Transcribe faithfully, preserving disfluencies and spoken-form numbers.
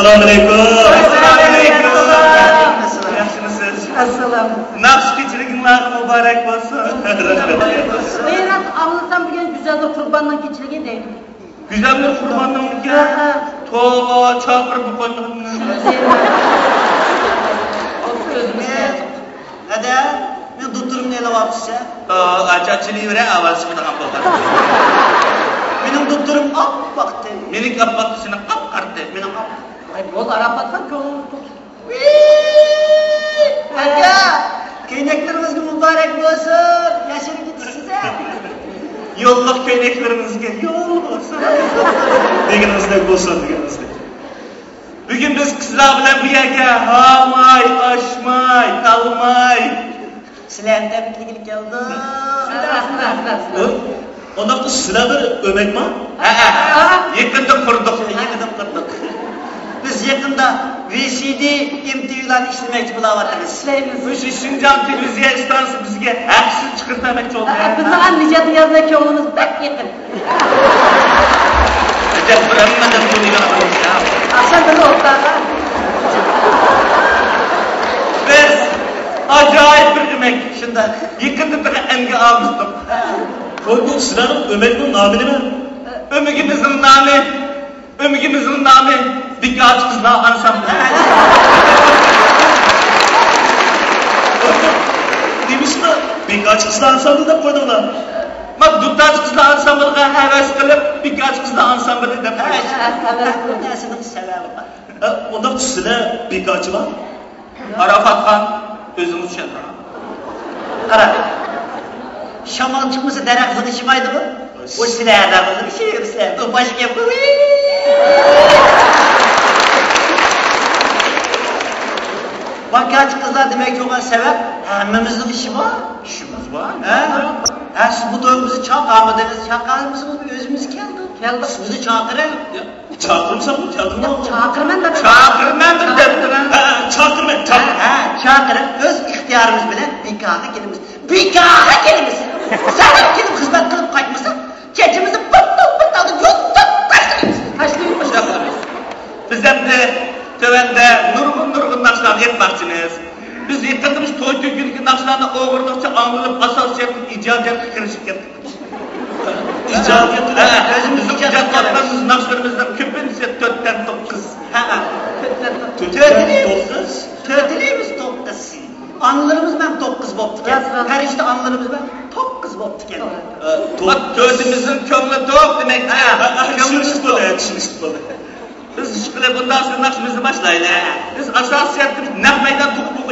ئەسسالامۇئەلەيكۇم. ئەسسالامۇئەلەيكۇم. ياخشىمۇسىز؟ ئەسسالام. ناخشا كېچىلىكىڭلار مۇبارەك بولسۇن. ئېرات ئاڭلىسام بۈگۈن گۈزەلدۇر قۇرباننىڭ كېچىلىكى دەيدۇ. گۈزەلدۇر قۇرباننىڭمىكى؟ ھە، ھە. توۋا، چاپىرىپ قويمىغىن. ھەدە، مېنىڭ دوتتۇرۇمنى ئېلىۋاپسىز ھە؟ ئاچا چىلىۋېرە، ئاۋاز چىقىدىغان بولغان. مېنىڭ دوتتۇرۇم ئاپئاقتى. مېنىڭكى ئاپئاقتى، سېنىڭ ئاپقارىتى. مېنىڭ ئاپ. ئاي، بول، ئاراپاتخان كۆڭلۈڭنى توق. ئاكا، كۆينەكلىرىڭىزگە مۇبارەك بولسۇن. ياشىرىپ كېتىسىز ھە. يوللۇق كۆينەكلىرىڭىزگە يول بولسۇن. دېگىنىڭىزدەك بولسۇن، دېگىنىڭىزدەك. بۈگۈن بىز قىزلار بىلەن بۇ يەرگە ھاماي، ئاشماي، تالماي. سىلەرنى تەبرىكلىگىلى كەلدۇق. ئۇ-، ئۇنداقتا سىلەر بىر ئۆمەكما؟ ھەئە، يېقىندا قۇردۇق. يېقىندا قۇردۇق. بىز يېقىندا ۋى سى دى، ئېم تى ۋىلارنى ئىشلىمەكچى بولاۋاتىمىز. ئىشلەيمىز. مۇشۇ شىنجاڭ تېلېۋىزىيە ئىستانسىسى بىزگە ھەقسىز چىقىرىپ بەرمەكچى بولدى. ھەئە، بىزنىڭ ھەم نىجات نىيازدەك كۆڭلىمىز بەك يېقىن. ئەجەب بىر ھەممىدىن تونۇيدىغان ئادەم. ئاخشام بىللە ئولتۇرغان. بىز ئاجايىپ بىر ئۆمەك. شۇنداق. يېقىندا بىر ئەنگە ئالمىشتۇق. قوي، بۇ سىلەرنىڭ ئۆمەكنىڭ نامى نېمە؟ ئۆمىكىمىزنىڭ نامى، ئۆمىكىمىزنىڭ نامى بىكارچى قىزلار ئانسامبىلى. نېمىشقا بىكارچى قىزلار ئانسامبىلى دەپ قويدۇڭلار؟ ما دۇتارچى قىزلار ئانسامبىلىغا ھەۋەس قىلىپ، بىكارچى قىزلار ئانسامبىلى دەپ قويدۇم. ھەر نەرسىنىڭ سەۋەبى بار. ھە، ئۇنداقتا سىلەر بىكارچىما؟ ئاراپاتخان، ئۆزىڭىز چۈشەندۈرۈڭ. قارا، شامال چىقمىسا دەرەخ زىلىشمايدىغۇ. ئۇ سىلەر دەرەخ زىلىشىۋېرىسىلەر. ئۇ باشقا گەپ. بىكارچى قىزلار دېمەكچى بولغان سەۋەب، ھەممىمىزنىڭ ئىشى بار. ئىشىمىز بار. ھە؟ ھە، سىز بۇ تويغا بىزنى چاقىرمىدىڭىز، چاقىرمىسىڭىز ئۆزىمىز كەلدۇق. كەلدۇق. سىز بىزنى چاقىرىڭ. يا، چاقىرمىسام، كەلدىڭمۇ؟ چاقىرىمەن دەپ. چاقىرىمەن دەپ دەپتىمەن. ھە، ھە، چاقىرمەن، چاقىر. ھە، ھە، چاقىرىڭ. ئۆز ئىختىيارىمىز بىلەن بىكارغا كېلىمىز. بىكارغا كېلىمىز. زەھەر كېلىپ خىزمەت قىلىپ قايتمىسا، كېچىمىزنى بىر توپ بىر تالدا يوتۇپ تاشلايمىز. تاشلايمىز. بىز ئەمدى تۆۋەندە نۇرغۇن، نۇرغۇن ناخشىلارنى ئېيتماقچىمىز. بىز يېقىندا مۇشۇ توي تۆكۈنلۈكى ناخشىلارنى ئوغرىلىقچە ئاڭلىنىپ، ئاساسىي شەرتتىن ئىجادىيەتكە كىرىشىپ كەتتۇق. ئىجادىيەت ھە، بىزنىڭ ئىجادىيەتلىرىمىز ناخشىلىرىمىزنىڭ كۆپىنچىسى تۆتتىن توققۇز. ھە، ھە. تۆتتىن توققۇز. تۆتىنى بىز توققۇز. ئانىلىرىمىز بىلەن توققۇز بوپتىكەن. راست، راست. پەرىشتە ئانىلىرىمىز بىلەن توققۇز بوپتىكەن. ئە، توق-، بات تۆتىمىزنىڭ كۆڭلى توق دېمەك. ھە، ھە، ھە، چۈشىنىشلىك بولدى، چۈشىنىشلىك بولدى. بىز ئىشقىلىپ بۇنداق سىرناخشىمىزنى باشلايلى. بىز ئاساسىي شەرتىمىز نەق مەيدان توققۇز.